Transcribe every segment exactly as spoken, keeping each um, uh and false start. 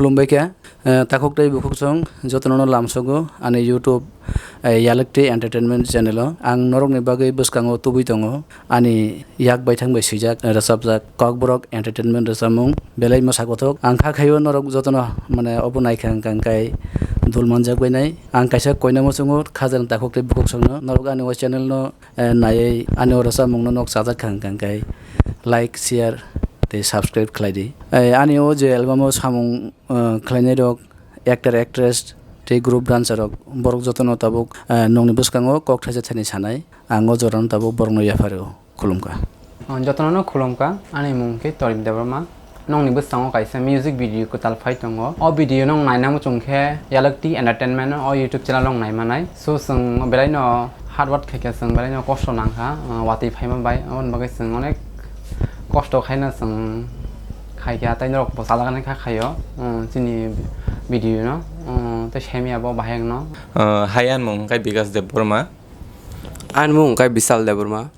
Khulumbai kha, eh, takhuk tei bukhuk song jotono no lamsogo ani YouTube, eh, Yalwkti Entertainment channel o. Ang norokni bagwi bwskango tubui tongo, ani yak baithang bai swijak, eh, rwchapjak Kokborok Entertainment rwchapmung belai mwsa kothok. Ang kha khaio norok jotono, mane, obo naikha hwnkha hwnkhe dul manjak bai nai. Ang kaisa koina muchungo khajani takhuk tei bukhuk songno norok ani o channel no eh, naiwi ani o rwchapmungno nok chajak kha hwnkha hwnkhe like, share tei subscribe khlai di. Eh, ani o je album o samung, eh, khlainai rok, actor, actress tei group dancer rok, borok jotono tabuk, eh, nokni bwskango kok thaisa thani sanai. Ang o jorano tabuk borokno yaphario. Khulumkha. Oh, jotono no khulumkha. Ani mung khe Torim Debbarma. Nokni bwskango kaisa music video kwtal phai tongo. O video no naina muchung khe Yalwkti Entertainment o YouTube channel o naimanai. So, chwng belaino hard work khaikha, chwng belaino kosto nangkha, uh, watwi phaima bai. Aboni bagwi chwng onek kosto khaina chwng khaikha, tei norok bo chalajaknai kha khaio, uh, chini video no, uh, tei saimaya bo bahai wngno. Uh, hai, ani mung khe Bikas Debbarma. Ani mung khe Bisal Debbarma.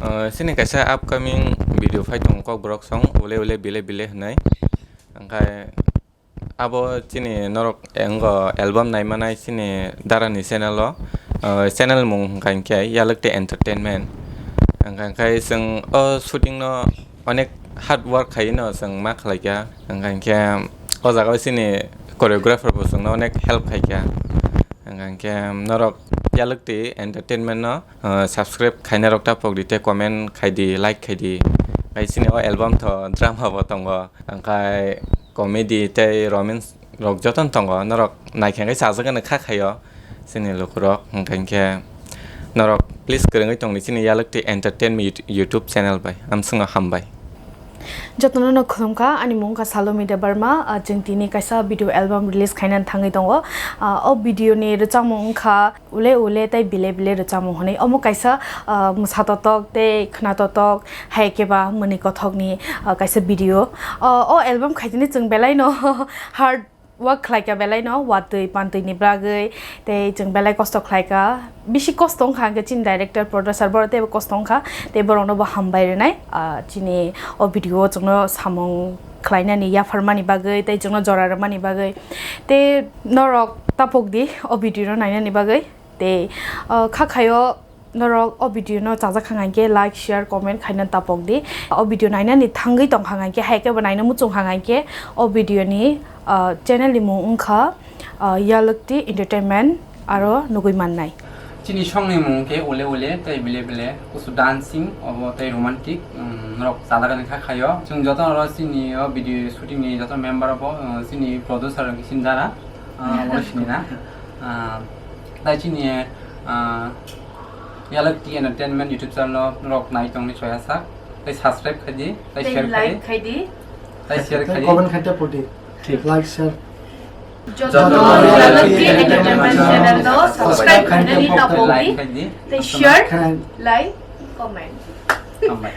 Uh, chini kaisa upcoming video phai tongo, Kokborok song Ule Ule Bile Bile hwnwi. Hwnkhe abo chini norok engo album naimanai chini Darani channel o. Uh, channel mung hwnkha hwnkhe Yalwkti Entertainment. Hwnkha hwnkhe chwng o shooting no onek hard work khaino chwng ma khlaikha. Hwnkha hwnkhe o jaga o chini choreographer bo chwngno onek help khaikha. Hwnkha hwnkhe norok Yalwkti Entertainment no, uh, subscribe khainai rok ta pok di tei comment khai di, like khai di. Hwnkhe chini o album tho drama bo tongo, hwnkhe comedy tei romance rok jotono tongo, norok naikha hwnkhe chajak gwnang kha khaio chini lukurok, hwnkha hwnkhe norok please kwrwngwi tong di chini Yalwkti Entertainment YouTube channel bai. Amswkno hambai. Jotono no khulumkha, ani mung kha Salome Debbarma, ah, chwng tini kaisa video album release khainani thangwi tongo. Ah, o video ni rwchapmung wngkha Ule Ule tei Bile Bile rwchapmung hwnwi. Omo kaisa, ah, mwsa totok tei khwna totok, hai khe ba mwnwi kothokni, ah, kaisa video. Ah, o album khaitini chwng belaino hard work khlaikha belaino, watwi pantwini bagwi, tei chwng belai kosto khlaikha. Bisi kosto wngkha hwnkhe chini director, producer, borok teibo kosto wngkha, tei borokno bo hambai rwnai, ah, chini o video o chwngno samung khlainani, yapharmani bagwi, tei chwngno jora rwmani bagwi. Tei norok tapok di o video no nainani bagwi. Tei, ah, kha khaio norok o video no chajak kha hwnkhe like, share, comment khaina tapok di. O video nainani thangwi tong kha hwnkhe, hai khe bo naina muchung kha hwnkhe o video ni, ah, channel ni mung wngkha, ah, Yalwkti Entertainment aro nugwi mannai. Chini song ni mung khe Ule Ule tei Bile Bile, kusu dancing obo tei romantic, um, norok chajak kha khaio. Chwng joto oro chini o video shooting ni joto member obo, uh, chini producer khe chini dara, uh, obo sinina. Uh, tai chini, uh, Yalwkti Entertainment YouTube channel o norok nai tongni soya sak, tei subscribe khai di, tei share khai di, tei share khai di, comment khai di, pudi. Thik. Like, share. Joto Yalwkti Entertainment channel no subscribe khainani tapok di, tei share, like, comment. Hambai.